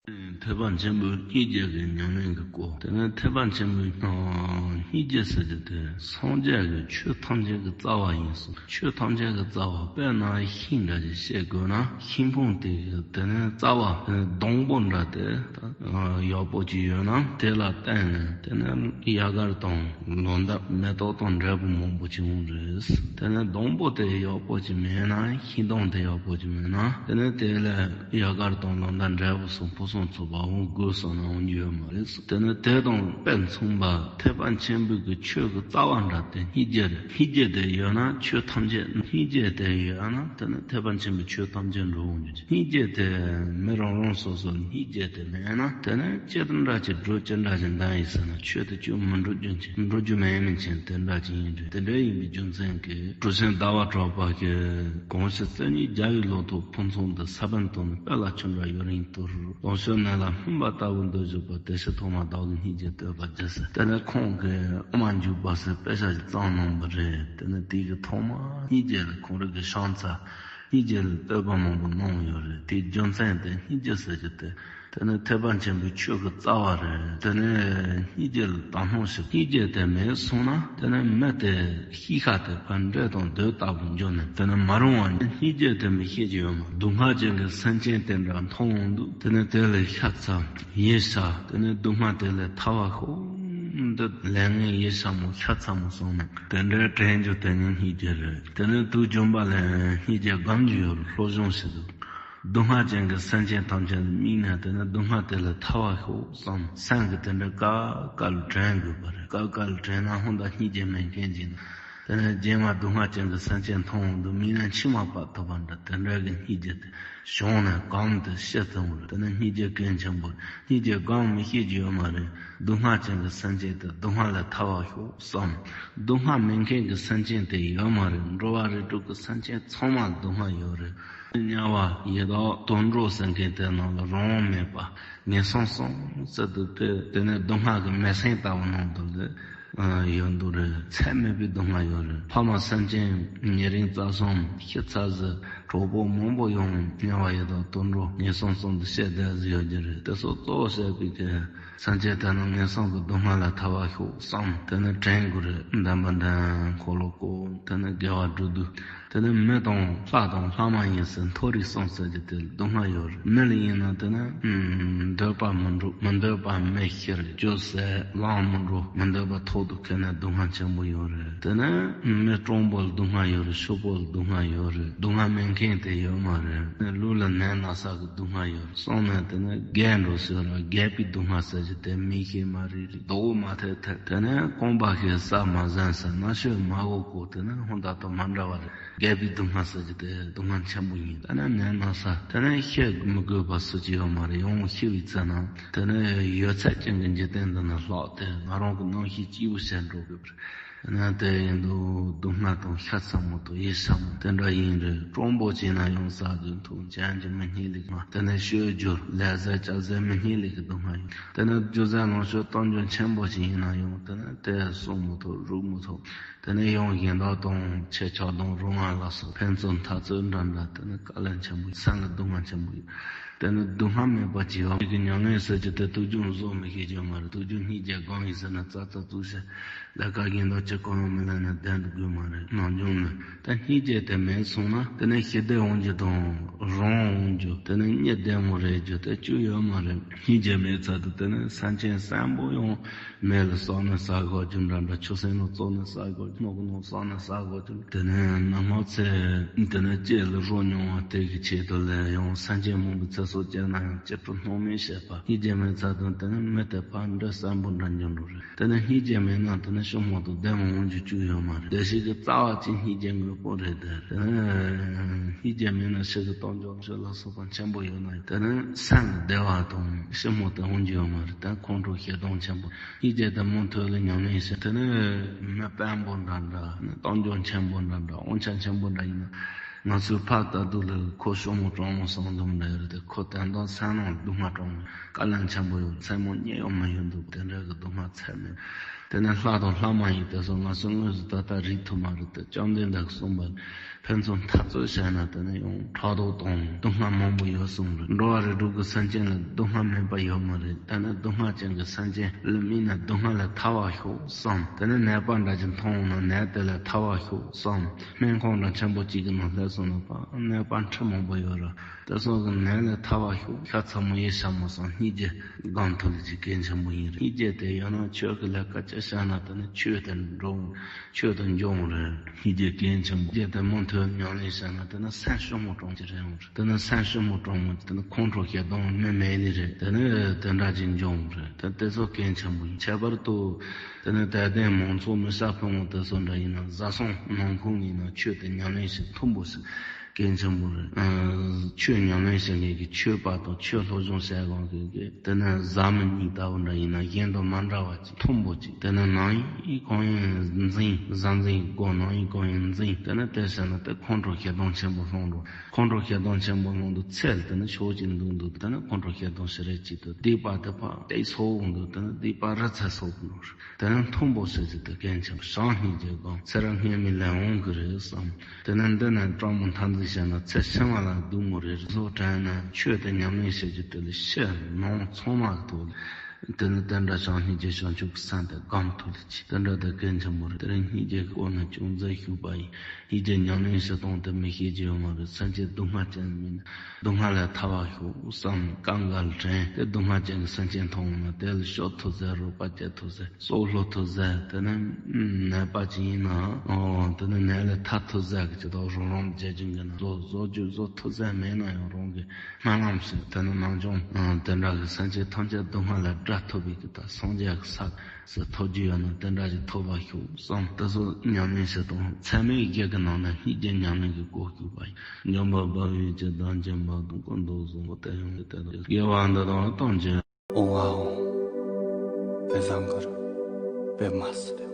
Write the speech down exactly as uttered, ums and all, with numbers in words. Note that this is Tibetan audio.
ཐེག་པ་ཆེན་པོའི་སྙིང་རྗེ་གི་ཉམས་ལེན་གྱི་སྐོར། དེ་ནས་ཐེག་པ་ཆེན་པོའི་སྙིང་རྗེ་ཟེར་རྒྱུ་དེ་སངས་རྒྱས་ཀྱི་ཆོས་ཐམས་ཅད་ཀྱི་རྩ་བ་ཡིན་གསུངས། ཆོས་ཐམས་ཅད་ཀྱི་རྩ་བ། དཔེར་ན་ཤིང་འདྲ་ཞིག་བཤད་དགོས་ན། ཤིང་ཕུང་དེ་གི་དེ་ནས་རྩ་བ་སྡོང་པོ་འདྲ་དེ་ཡག་པོ་ཅིག་ཡོད་ན། དེ་ལ་བརྟེན་ནས་དེ་ནས་གཡག་དཀར་དང་ལོ་འདབ། མེ་ཏོག་དང་འབྲས་བུ་མང་པོ་ཅིག་འོང་རེད། དེ་ནས་སྡོང་པོ་དེ་ཡག་པོ་ཅིག་མེད་ན། ཤིང་སྡོང་དེ་ཡག་པོ་ཅིག་མེད་ན། དེ་ནས་དེ་ལས་གཡག་དཀར་དང་ལོ་འདབ་འབྲས་བུ་སོགས་ཕུན་སུམ་ཚོགས་པ་འོང་དགོས་བསམ་ན་འོང་རྒྱུ་ཡོད་མ་རེད། དེ་ནས་དེ་དང་དཔེ་མཚུངས་པ་ཐེག་པ་ཆེན་པོའི་གི་ཆོས་ཀྱི་རྩ་བ་འདྲ་དེ་སྙིང་རྗེ་རེད། སྙིང་རྗེ་དེ་ཡོད་ན་ཆོས་ཐམས་ཅད། སྙིང་རྗེ་དེ་ཡོད་ན་དེ་ནས་ཐེག་པ་ཆེན་པོའི་ཆོས་ཐམས་ཅད་འགྲུབ་འོང་རྒྱུ། སྙིང་རྗེ་དེ་མི་རང་རང་སོ་སོ་སྙིང་རྗེ་དེ་མེད་ན། དེ་ནས་ཅི་འདྲ་ཅིག་འགྲོ་ཅི་འདྲ་ཅིག་འདང་ཡིན་ཟེར་ན་ཆོས་དེ་ཅུང་མི་འགྲོ་རྒྱུ་ཅིག་འགྲོ་རྒྱུ་མེད་མིན་ཆེན་དེ་འདྲ་ཅིག་ཡིན་རེད། དེ་འདྲ་ཡིན་པའི་རྒྱུ་མཚན་གྱིས་གྲུབ་ཆེན་ཟླ་བ་གྲགས་པ་གིས་གོང་ཞུས་རྩེ་གཉིས་རྒྱལ་བའི་ལོ་ཐོག་ཕུན་ཚོགས་འདི། ས་བོན་དུ་ནི་དཔལ་ལ་ཆུ་འདྲ་ཡུན་རིང་འཐོར། ལོངས་སྤྱོད་གནས་ལ་སྨིན་པ་ལྟ་བུ་འདོད་བཞུགས་པ། དེ་ཕྱིར་ཐོག་མར་བདག་གིས་སྙིང་རྗེ་བསྟོད་པར་བགྱི་ཟེར། དེ་ནས་ཁོང་གིས་དབུ་མ་འཇུག་པ་ཟེར་དཔེ་ཆ་ཞིག་བརྩམས་གནང་བ་རེད། དེ་ནས་དེ་གི་ཐོག་མར་སྙིང་རྗེ་ལ་ཁོང་རང་གི་ཤང་ཚ། སྙིང་རྗེ་ལ་བསྟོད་པ་མང་པོ་གནང་ཡོད་རེད། དེའི་རྒྱུ་མཚན་དེ་སྙིང་རྗེ་ཟེར་རྒྱུ་དེ། དེ་ནི་ཐེག་པ་ཆེན་པོའི་ཆོས་ཀྱི་རྩ་བ་རེད། དེ་ནི་སྙིང་རྗེ་ལ་དག་སྣང་ཞིག་སྙིང་རྗེ་དེ་མེད་སོང་ན། དེ་ནི་མི་དེ་གཤིས་ཀ་དེ་ཕར་འདྲེ་དང་གདོན་ལྟ་བུ་འགྱུར་ནས། དེ་ནི་མ་རུང་བ་སྙིང་རྗེ་དེ་མི་ཤེས་ཀྱི་ཡོད་མ། སྡུག་བསྔལ་ཅན་གྱི་སེམས་ཅན་དེ་འདྲ་མཐོང་འོང་དུས། དེ་ནི་དེ་ལས་ཤ་ཚ། ཡིད་ཆད། དེ་ནི་སྡུག་བསྔལ་དེ་ལས་ཐར་བ་ཤོག་འདི་ལས་ངན་ཡིད་ཆད་མོ་ཤ་ཚ་མོ་སོང་ནས་དེ་འདྲའི་དྲན་རྒྱུ་དེ་ནི་སྙིང་རྗེ་རེད། དེ་ནི་དུས་རྒྱུན་པ་ལ་སྙིང་རྗེ་སྒོམ་རྒྱུ་ཡོད་རེད། སློབ་སྦྱོང་བྱེད་དུས། སྡུག་བསྔལ་ཅན་གྱི་སེམས་ཅན་ཐམས་ཅད་ལ་དམིགས་ནས། དེ་ནི་སྡུག་བསྔལ་དེ་ལས་ཐར་བར་ཤོག་བསམ། སེམས་ཀྱི་དེ་འདྲ་སྐབས་སྐབས་ལ་དྲན་དགོས་པ་རེད། སྐབས་སྐབས་ལ་དྲན་ན་ཧོན་དང་སྙིང་རྗེ་མེད་མཁན་ཅིག་ནི། དེ་ནི་རྗེས་མ་སྡུག་བསྔལ་ཅན་གྱི་སེམས་ཅན་མཐོང་འོང་དུས་མིག་ནས་མཆི་མ་བབས་ཐུབ་པ་འདྲ། དེ་འདྲ་གི་སྙིང་རྗེ་དེ་བྱུང་ནས་གོམས་ཏེ་ཤི་ཐུབ་རེད། དེ་ནི་སྙིང་རྗེ་གལ་ཆེན་པོ། སྙིང་རྗེ་སྒོམ་མི་ཤེས་ཀྱི་ཡོད་མ་རེད། སྡུག་བསྔལ་ཅན་གྱི་སེམས་ཅན་དེ་སྡུག་བསྔལ་ལས་ཐར་བར་ཤོག་བསམ། སྡུག་བསྔལ་མེད་མཁན་གྱི་སེམས་ཅན་དེ་ཡོད་མ་རེད། འགྲོ་བ་རིགས་དྲུག་གི་སེམས་ཅན་ཚང་མ་སྡུག་བསྔལ་ཡོད་རེད། དམྱལ་བ་ཡི་དྭགས་དུད་འགྲོ་ཟེར་མཁན་དེ་ནང་ལ་རང་དབང་མེད་པ། ངན་སོང་གསུམ་ཟེར་དུས་དེ་དེ་ནས་སྡུག་བསྔལ་གྱི་མེ་སྲེག་ལྟ་བུ་ནང་དུ་ལས་ཡོད་འདུག་རེད། ཚད་མེད་པའི་སྡུག་བསྔལ་ཡོད་རེད། ཕ་མ་སེམས་ཅན་ཉེ་རིང་རྩ་གསུམ་ཤི་ཚར་ཟིག་གྲོགས་པོ་མང་པོ་ཡང་དམྱལ་བ་ཡི་དྭགས་དུད་འགྲོ་ངན་སོང་གསུམ་དུ་བཤད་བསྡད་ཟིག་ཡོད་རྒྱུ་རེད། དེ་ཚོ་གཙོ་བོ་བཤད་པའི་གི་སེམས་ཅན་དེ་ནི་ངན་སོང་གི་སྡུག་བསྔལ་ལས་ཐར་བར་ཤོག་བསམ། དེ་ནི་དྲན་དགོས་རེད། འདོན་པ་འདོན། འཁོར་ལོ་བསྐོར། དེ་ནི་དགེ་བ་སྒྲུབ་དུས། དེ་ནི་མི་དང་ལྷ་དང་ལྷ་མ་ཡིན་ཟེར་མཐོ་རིས་གསུམ་ཟེར་གྱི་དེ་ལ་སྡུག་བསྔལ་ཡོད་རེད། མི་ལ་ཡིན་ན་དེ་ནི་འདོད་པ་མི་འགྲུབ། མི་འདོད་པ་མི་ཤི་རེད། རྒྱུ་ཟད་ལམ་མི་འགྲོ། མི་འདོད་པ་ཐོག་ཏུ་འཁེལ་ནས་སྡུག་བསྔལ་ཆེན་པོ་ཡོད་རེད། དེ་ནི་མི་སྤྲང་པོ་ལ་སྡུག་བསྔལ་ཡོད་རེད། ཕྱུག་པོ་ལ་སྡུག་བསྔལ་ཡོད་རེད། སྡུག་བསྔལ་མེད་མཁན་དེ་ཡོད་མ་རེད། ལུས་ལ་ནད་ན་ཚ་གི་སྡུག་བསྔལ་ཡོད་རེད། གསུམ་ནས་དེ་ནི་རྒས་འགྲོ་ཟེར་ར། རྒས་པའི་སྡུག་བསྔལ་ཟེར་གྱི་དེ་མིག་ཤེས་མ་རིག་རིག་རྡོག་མ་ཐེག་ཐེག་དེ་ནི་རྐང་པ་ཤེས་ས་མ་ཟིན་ཟེར། རྣ་ཤེས་མ་གོ་གོ་དེ་ནི་ཧོན་ད་དང་མ་འདྲ་བ་རེད། རྒས་པའི་སྡུག་བསྔལ་ཟེར་གྱི་དེ་སྡུག་བསྔལ་ཆེན་པོ་ཡིན། དེ་ནི་ནད་ན་ཚ། དེ་ནི་ཤི་མི་དགོས་པ་སུ་གཅིག་ཡོད་མ་རེད། ཡང་ཤི་བའི་ཚེ་ན་དེ་ནི་ཡོད་ཚད་ཅན་གྱི་འཇིག་རྟེན་འདི་ན་ལྷག་སྟེ་ང་རང་གི་རྣམ་ཤེས་སྐྱིད་པོ་བྱས་འགྲོ་དགོས་པ་རེད། ན་དེ་ཡིན་དུས་སྡུག་བསྔལ་དང་ཤ་ཚ་མོ་དང་ཡིད་ཆད་མོ་དེ་འདྲ་ཡིན་རེད། སྤྲང་པོ་བྱས་ན་ཡང་ཟ་རྒྱུ་འཐུང་། ཅན་གྱི་མི་སྙིང་ལས་མ། དེ་ནས་སྤྱོད་རྒྱུ་ལས་ཟད་བྱ་ཟད་མི་སྙིང་ལས་ཀྱི་སྡུག་བསྔལ་ཡིན། དེ་ནས་རྒྱུ་ཟད་ལོངས་སྤྱོད་གཏོང་རྒྱུ་ཆེན་པོ་ཞིག་ཡིན་ན་ཡང་དེ་ནས་དེ་གསོ་མི་ཐུབ། རུག་མི་ཐུབ། དེ་ནས་ཡང་གཞན་དག་དང་ཁྱི་ཆག་དང་རོ་ལངས་ལ་སོགས་ཕན་ཚུན་འཐབ་རྩོད་འདྲ་འདྲ། དེ་ནས་དཀའ་ལས་ཆེན་པོ་ཡིན། སེམས་ལ་སྡུག་བསྔལ་ཆེན་པོ་ཡིན། དེ་ནི་སྡུག་བསྔལ་མེད་པར་བྱེད་པ་གི་ཉམས་ལེན་ཟེར་རྒྱུ་དེ་དུས་རྒྱུན་བཟོ་མི་ཤེས་རྒྱུ་མ་རེད། དུས་རྒྱུན་སྙིང་རྗེ་སྒོམ་ཡིན་ཟེར་ན་ཙག་ཙག་ཙུག་བཤད། ལས་ཀ་གཞན་དག་ཅི་གང་ཡང་མི་ལས་ནས་བསྡད་འདུག་དགོས་མ་རེད། ནམ་རྒྱུན་ནས་ད་སྙིང་རྗེ་དེ་མེད་སོང་ན་དེ་ནི་ཞི་བདེ་འོང་རྒྱུ་དང་རང་འོང་རྒྱུ། དེ་ནི་གཉིད་བདེ་མོ་རེད་རྒྱུ་དེ་བཅུག་ཡོད་མ་རེད། སྙིང་རྗེ་མེད་ཚར་དུས་དེ་ནི་སེམས་ཅན་གསོན་པོ་ཡང་མེ་ལ་བསྲེགས་ནས་ཟ་དགོས་རྒྱུ་འདྲ་འདྲ། ཆུ་སྲིན་ལ་བཙོས་ནས་ཟ་དགོས་རྒྱུ། ནོར་གི་ནང་བསྲེགས་ནས་ཟ་དགོས་རྒྱུ། དེ་ནས་ནམ་ལངས་ཚེ་དེ་ནས་ལྕེ་ལ་རོ་མྱོང་བ་དེ་གི་ཆེད་དུ་ལས་ཡང་སེམས་ཅན་མང་པོའི་ཚེ་སྲོག་བཅད་ན་ཡང་ཅི་སྤྲོ་སྣང་མེད་བྱེད་པ། སྙིང་རྗེ་མེད་ཚར་དུས་དེ་ནས་མི་དེ་ཕར་འདྲེ་གསོན་པོ་འདྲ་འགྱུར་འགྲོ་རེད། དེ་ནས་སྙིང་རྗེ་མེད་ན་དེ་ནས་ཤི་མོ་དང་བདེ་མོ་འོང་རྒྱུ་བཅུག་ཡོད་མ་རེད། བདེ་སྐྱིད་ཀྱི་རྩ་བ་གཅིག་སྙིང་རྗེ་དངོས་པོ་རེད་དེ། དེ་ནས་སྙིང་རྗེ་མེད་ན་ཕྱི་གི་གཏོང་རྒྱུ་ཕྱི་ལ་སོགས་པ་ཆེན་པོ་ཡོད་ན་ཡང་དེ་ནས་སེམས་ཀྱི་བདེ་བ་དང་ཤི་མོ་དེ་འོང་རྒྱུ་ཡོད་མ་རེད། དེ་ཁོང་ཁྲོ་ཞེ་སྡང་ཆེན་པོ། སྙིང་རྗེ་དེ་མུ་མཐུད་ལ་ཉམས་ལེན་བྱེད། དེ་ནི་མི་དཔོན་པོ་འདྲ་འདྲ། གཏོང་རྒྱུ་ཆེན་པོ་འདྲ་འདྲ། དབང་ཆ་ཆེན་པོ་འདྲ་ཡིན་ན། ང་ཚོའི་ཕ་ད་དུང་ལ་ཁོ་ཤོ་མོ་གྲོང་མོ་སོང་འདུག་འདྲ་ཡོད་རེད་དེ། ཁོ་དོན་དག་སེམས་ནང་སྡུག་བསྔལ་གྲོང་མོ་དཀའ་ལས་ཆེན་པོ་ཡོད། མཚན་མོ་རྙེད་ཡོང་མ་ཡོང་འདུག་དེ་འདྲ་གི་སྡུག་བསྔལ་ཚད་མེད། དེ་ནས་ལྷ་དང་ལྷ་མ་ཡིན་དེ་ཚོ་ང་ཚོ་དངོས་སུ་ད་ལྟ་རིག་ཐུབ་མ་རེད་དེ། བཅོམ་ལྡན་འདས་གསུངས་པ་ཕན་ཚུན་འཐབ་རྩོད་བྱས་ན་དེ་ནས་ཡང་ཕྲག་དོག་དང་སྡུག་བསྔལ་མང་པོ་ཡོད་གསུངས་རེད། འགྲོ་བ་རིགས་དྲུག་གི་སེམས་ཅན་ལ་སྡུག་བསྔལ་མེད་པ་ཡོད་མ་རེད། དེ་ནས་སྡུག་བསྔལ་ཅན་གྱི་སེམས་ཅན་ལ་དམིགས་ནས་སྡུག་བསྔལ་ལས་ཐར་བར་ཤོག་བསམ། དེ་ནས་ནད་པ་འདྲ་ཅིག་མཐོང་ན་ནད་དེ་ལས་ཐར་བར་ཤོག་བསམ། སྨན་ཁང་འདྲ་ཆེན་པོ་གཅིག་གི་ནང་སླེབས་སོང་ན་ཕ་ནད་པ་ཁྲི་མང་པོ་ཡོད་རེད། དེ་ཚོ་གི་ནད་ལས་ཐར་བར་ཤོག་ཤ་ཚ་མོ་ཡེ་ཤ་མོ་སང་སྙིང་རྗེ་སྒོམ་ཐུབ་ལ་ཅིག་གལ་ཆེན་པོ་ཡིན་རེད། སྙིང་རྗེ་དེ་ཡོད་ན་ཆོས་ཀྱི་ལས་ཀ་ཅི་བྱས་ན་དེ་ནི་ཆོས་དེ་འགྲོ་ཆོས་དེ་འབྱུང་རེད། སྙིང་རྗེ་གལ་ཆེན་པོ་སྙིང་རྗེ་དེ་མུ་མཐུད་ཉམས་ལེན་བྱས་ན་དེ་ནི་སེམས་ཞིབ་མོ་དྲང་གི་རེད་འོང་རེད། དེ་ནི་སེམས་ཞིབ་མོ་དྲང་མོ་དེ་ནི་ཁོང་ཁྲོ་ཞེ་སྡང་མི་མེད་ལེ་རེད། དེ་ནི་དེ་འདྲ་ཅིག་འབྱུང་རེད། དེ་དེ་ཚོ་གལ་ཆེན་པོ་ཡིན། ཁྱད་པར་དུ་དེ་ནི་དད་ལྡན་མང་ཚོགས་མི་ཤ་ཕོ་མོ་དེ་ཚོ་འདྲ་ཡིན་ན་བཟའ་ཚང་ནང་ཁུལ་ཡིན་ན་ཆོས་དེ་ཉམས་ལེན་བྱེད་མཐུན་པོ་ཞིག་གལ་ཆེན་པོ་རེད། ཨ་ཆོས་ཉམས་ལེན་བྱེད་མཁན་གྱི་ཆོས་པ་དང་ཆོས་སློབ་སྦྱོང་བྱེད་མཁན་གྱི་དེ་ནི་བཟའ་མི་གཉིས་ལྟ་བུ་འདྲ་ཡིན་ན་གཞན་དང་མ་འདྲ་བ་ཅིག་མཐུན་པོ་ཅིག་དེ་ནི་ནང་ཡིན་གང་ཡིན་འཛིན། བཟའ་འཛིན་སྒོ་ནང་ཡིན་གང་ཡིན་འཛིན། དེ་ནི་དེ་བྱས་ན་དེ་ཁོང་ཁྲོ་ཞེ་སྡང་ཆེན་པོ་སློང་འགྲོ། ཁོང་ཁྲོ་ཞེ་སྡང་ཆེན་པོ་སློང་དུས་ཚེ་དེ་ནི་ཕྱོགས་གཅིག་འདུག་འདུག་དེ་ནི་ཁོང་ཁྲོ་ཞེ་སྡང་ཞེ་རེ་གཅིག་ཏུ་སྡིག་པ་དེ་ཕར་དེ་ཚོ་འོང་དུས་དེ་ནི་སྡིག་པ་རི་ཚ་ཚོ་འགྲོ་རེད། དེ་ནི་མཐུན་པོ་ཟེར་གྱི་དེ་གལ་ཆེན་པོ་བྱང་སྙིང་རྗེ་སྒོམ་ཚེ་རབས་སྔོན་མའི་ལས་འོང་གི་རེད་བསམ། དེ་ནི་འདི་ནས་སྤྲང་མོ་འཐབ་འཛིང་བྱས་ན་ཚེ་ཕྱི་མ་ལ་སྡུག་མོ་རེད། བཟོ་དྲན་ན་ཆོས་དེ་ཉམས་ལེན་བྱེད་རྒྱུ་དེ་ལ་ཕྱི་ནང་ཚང་མ་གི་ཐོག་ལ་དེ་ནི་དེ་འདྲ་བྱང་སྙིང་རྗེ་བྱང་ཆུབ་ཀྱི་སེམས་དེ་སྒོམ་ཐུབ་ལ་ཅི་དེ་འདྲ་དེ་གལ་ཆེན་པོ་རེད། དེ་རིང་སྙིང་རྗེ་གི་སྐོར་ནས་ཅུང་ཟད་ཞུས་པ་ཡིན། སྙིང་རྗེ་ཉམས་ལེན་བྱེད་སྟངས་དེ་མི་ཤེས་ཀྱི་ཡོད་མ་རེད། སེམས་ཅན་སྡུག་བསྔལ་ཅན་མིན། སྡུག་བསྔལ་ལས་ཐར་བར་ཤོག་བསམ་དཀའ་ངལ་དྲན་ཏེ་སྡུག་བསྔལ་ཅན་གྱི་སེམས་ཅན་མཐོང་ན་དེ་ལ་སྐྱོབ་ཐུབ་ཟེར། རོགས་པ་བྱེད་ཐུབ་ཟེར། སྲོག་སློབ་ཐུབ་ཟེར། དེ་ནས་ནད་པ་ཅིག་ཡིན་ན་ཨོ་དེ་ནས་ནད་ལས་ཐར་ཐུབ་ཟེར་གི་ཅི་ཐོག་རོགས་རམ་བྱེད་ཀྱི་ཡིན་ན་བཟོ་བཟོ་རྒྱུ་བཟོ་ཐུབ་ཟེར་མེད་ན་ཡང་རང་གི་སྨོན་ལམ་ཞིག་དེ་ནས་ནམ་བྱུང་དེ་འདྲ་གི་སེམས་ཅན་ཐམས་ཅད་སྡུག་བསྔལ་ལས་བསྒྲལ་ཐུབ་པའི་གི་ད་སངས་རྒྱས་ཀྱི་ས་ཟེར་ཐོབ་རྒྱུ་ཡོད་ན་དེ་འདྲ་ཞིག་ཐོབ་པར་ཤོག་བསམ། དེ་ཚོ་ཉམས་ལེན་བྱེད་སྟངས་ཚད་མའི་བརྒྱད་ཀྱི་ནང་ནས་སྙིང་རྗེ་ཉམས་ལེན་གྱི་སྐོར་ཞུས་པ་ཡིན། འཇམ་དཔལ་དཔའ་བོས་ཇི་ལྟར་མཁྱེན་པ་དང་། ཀུན་ཏུ་བཟང་པོ་དེ་ཡང་དེ་ལྟར་དགེ་བ་འདི་དག་ཐམས་ཅད། ཨོང་ཨ་ཨོང་། དཔེ་བཟང་གི་རེད། དཔེ་མ་སྲིད་པའི་